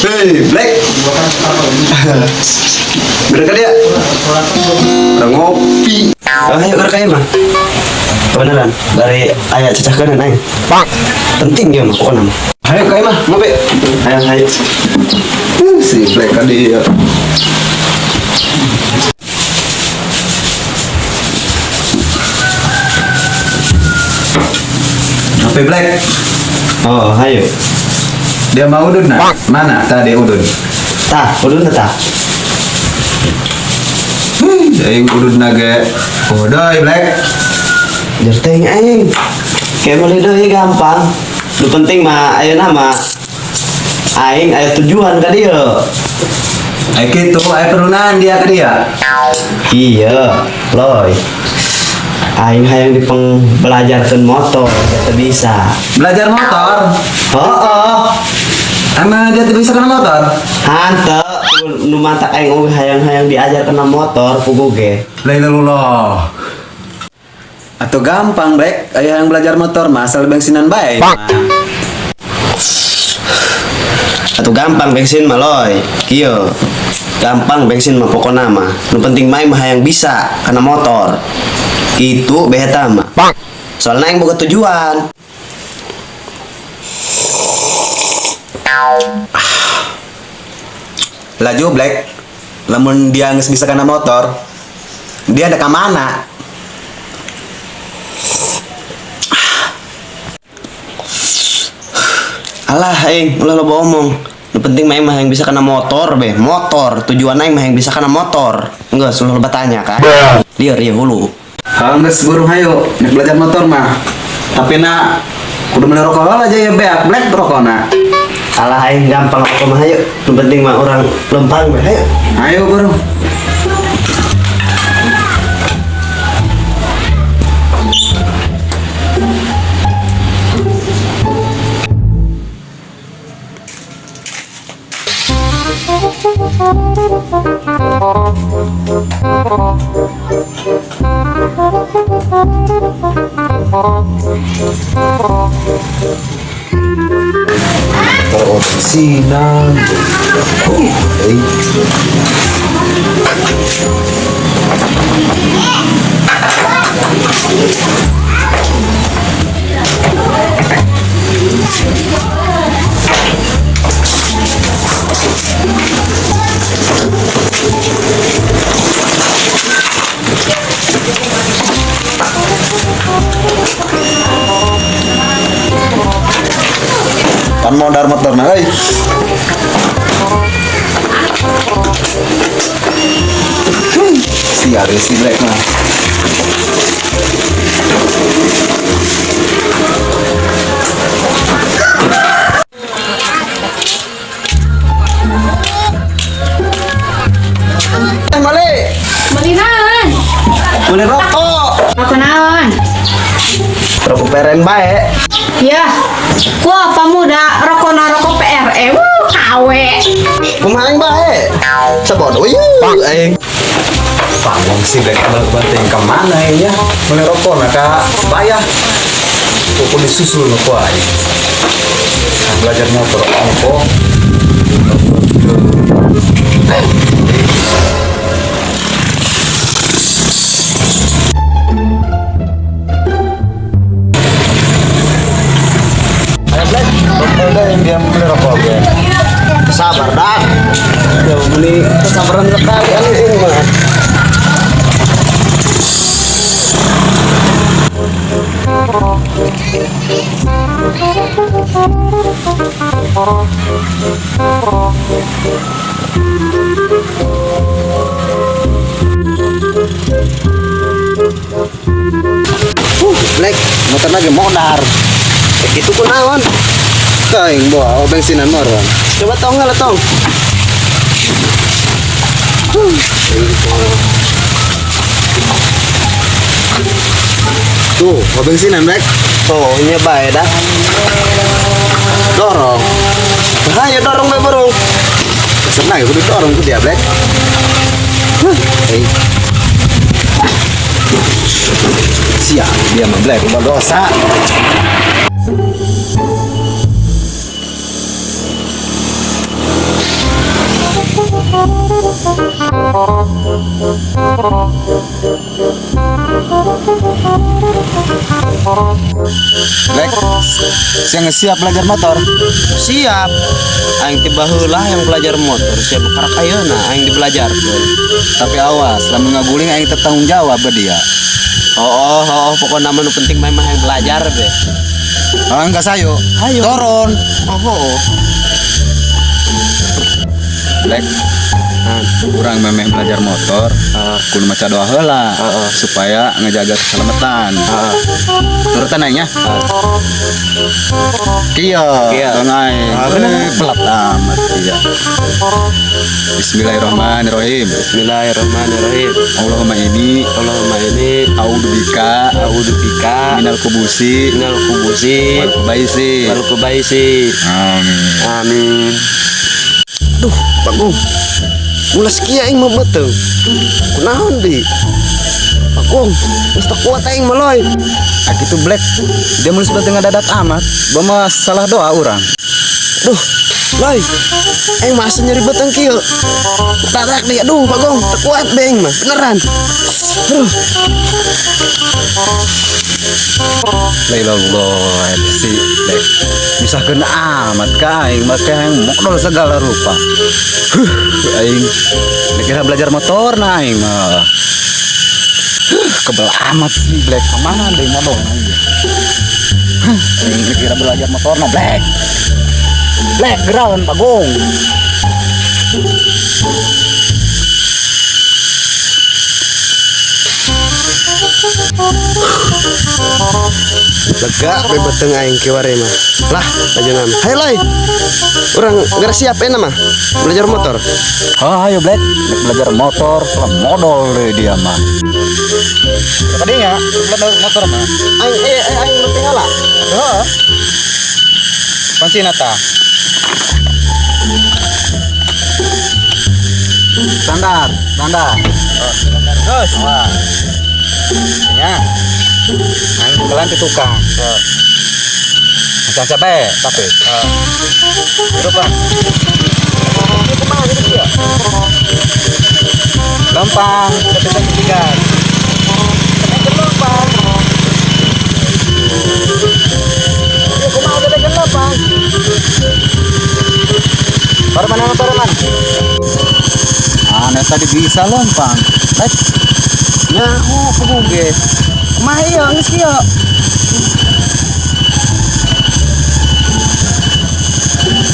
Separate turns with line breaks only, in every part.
Hei, Black. Berangkat ya? Udah ngopi.
Oh, ayo berangkat mah. Kebenaran, dari ayah cecah kanan aing. Penting ya mah pokoknya mah.
Ayo kayak mah, ngopi.
Ayo, ayo.
Si Black tadi ya. Ngopi Black.
Oh, ayo.
Dia mau udun nah? Mana tadi udun?
Tah, udun tah.
Aing udun nage. Udah Black.
Jerteng aing. Kayak meuli deui gampang. Nu penting mah ayeuna mah aing aya tujuan ka dieu.
Ayo gitu, ayo perunahan dia ke dia.
Iya, loy. Aing hayang dipeng belajarkeun motor, teu bisa.
Belajar motor.
Oh, oh.
Emang dia tuh bisa kena motor?
Hante, nu matak aing oge hayang-hayang diajar kena motor puguh ge.
Lailalullah. Atau gampang, Black. Ayah yang belajar motor mah asal bensinan baik.
Atau gampang bensin mah loy. Kieu. Gampang bensin mah pokona mah. Nu penting mah aing mah hayang bisa kana motor. Gitu beheta mah. Soalnya aing boga tujuan.
Laju, Black. Lamun dia nggak bisa kena motor, dia ada ke mana?
Alah aing ulah loba omong. Nu penting mah aing mah hayang bisa kana motor be. Motor tujuan aing mah hayang bisa kana motor. Enggak, ulah loba tanya kan. Lieur ieu hulu.
Geus burung hayu, nek belajar motor mah. Tapi nak kudu meuli rokok heula aja ya beak, Black rokokna.
Alah aing gampang apa mah hayu. Nu penting mah urang lempang be hayu.
Ayo burung. Oh, sinan. Oh, Kan modar motor nah, euy. Sial si Black mah.
Eh male,
Beli naon?
meuli rokok.
Rokok naon?
Rokok peren bae.
Ya, ku apa muda rokok na rokok PRE, wuh, KW.
Kumaha aing bae? Sabot uyeuh aing.
Pangong si Black balik banting kemana ya? Meuli rokok nah ka bayah. Pokok disusul nu ku aing. Belajar motor ongko. Ayo Black, udah yang dia beli rokok gue.
Sabar dah. Ya beli kesabaran sekali anjing mah.
Black, motor lagi modar.
Gitu kunaon?
Taing bawa, oh bensinan moron.
Coba tong lah tong.
Tuh, oh bensinan Black.
Oh, nya bae dah.
Dorong.
Hayo dorong bae burung.
Senang ya, kudu dorong ku dia Black. Eh. Siap, dia mah Black, udah dosa. Lek, siang siap belajar motor.
Siap. Aing tiba heula yang belajar motor, siap karak ayeuna aing dibelajarkeun.
Tapi awas, lamun ngaguling aing tanggung jawab ke dia.
Oh, pokoknya mah nu penting mah yang belajar be.
Ah, enggak sayo.
Ayo.
Turun.
Oh.
Lek, kurang memeh belajar motor, kudu maca doa heula supaya ngejaga keselamatan. Turutan aing nya. Kieu,
Kieu.
tong aing.
Ah, bener.
Eh, belat amat iya. Bismillahirrahmanirrahim.
Bismillahirrahmanirrahim.
Allahumma inni
Allahumma inni
a'udzubika
a'udzubika
minal khubusi
minal khubusi
wal khabaisi.
wal khabaisi.
Amin.
Amin. Duh, Bagong. Mulas kieu aing mah beuteung. Kunaon deui? Bagong, geus teu kuat aing mah loy.
Ah gitu Black, dia mulus beuteung ngadadak amat. Bawa salah doa urang.
Duh, loy. Aing mah asa nyeri beuteung kieu. Tarak deui, aduh Bagong, teu kuat be aing mah, beneran. Aduh.
La ilallah si Black. Misahkeun amat ka aing make aing modal segala rupa. Huh, aing dikira belajar motor nah aing mah. Huh, kebel amat si Black kemana deui modal aing. Huh, aing dikira belajar motor na Black. Black gerawan Bagong.
Lega be beuteung aing kiwari mah. Lah, aja nama. Hayo loy. Urang geura siap enak mah belajar motor.
Ah, ayo Black, Black belajar motor, modal deh dia mah. Tadi ya, belajar motor mah.
Aing aing nu tinggal.
Heeh. Kunci nata. Standar, standar. Terus. Wah. Ya. Aing kelan di tukang. Macam cabe, tapi. Hidup lah. Lempang, satu tiga. Lempang. Ya, kumaha udah lempang. Baru mana motor man? Ah, nah tadi bisa lempang. Eh.
Nah, oh, kudu ge. Kumaha ieu geus kieu?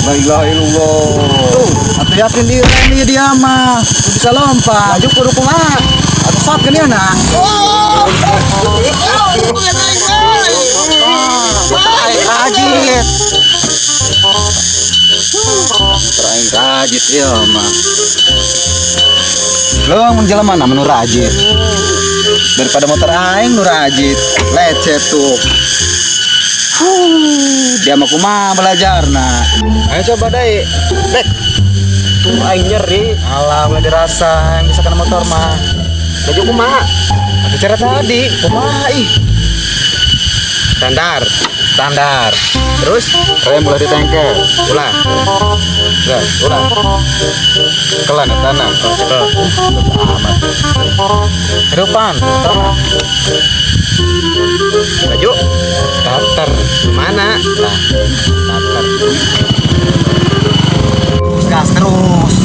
La ilaha illallah. Tuh, atuh yakin diri dia mah. Bisa lompat.
Laju kudu kumaha?
Atuh sok ke dia nah.
Oh.
Aing rajit. Motor aing rajit ieu mah. Lo mun jelema mana nu rajit. Daripada motor aing nu rajit, lecet tuh. Huh, dia mah kumaha belajarna. Ayo coba deh. Bek.
Tuh aing nyeri.
Alah, mulai dirasa yang bisa kena motor mah.
Laju kumaha?
Ada cara tadi, kumaha ih.
Standar.
Standar.
Terus
Rem ulah ditengkel.
Ulah.
Enggak, ulah. Kelan ya tanah.
Cekel.
Amat. Hidupan.
Laju.
Starter.
Mana?
Nah, starter. Terus gas terus.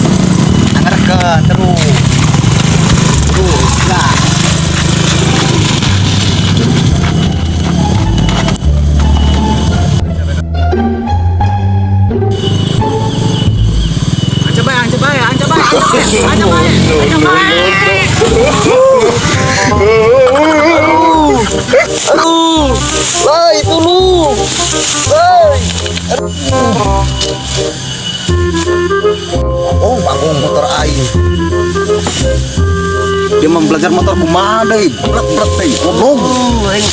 Angerkeun terus. Terus gas.
Aduh, woi tolong, woi.
Oh, bangun motor aing. Dia mau belajar motor kumaha deui, blek-blek teh, goblok.
Aing.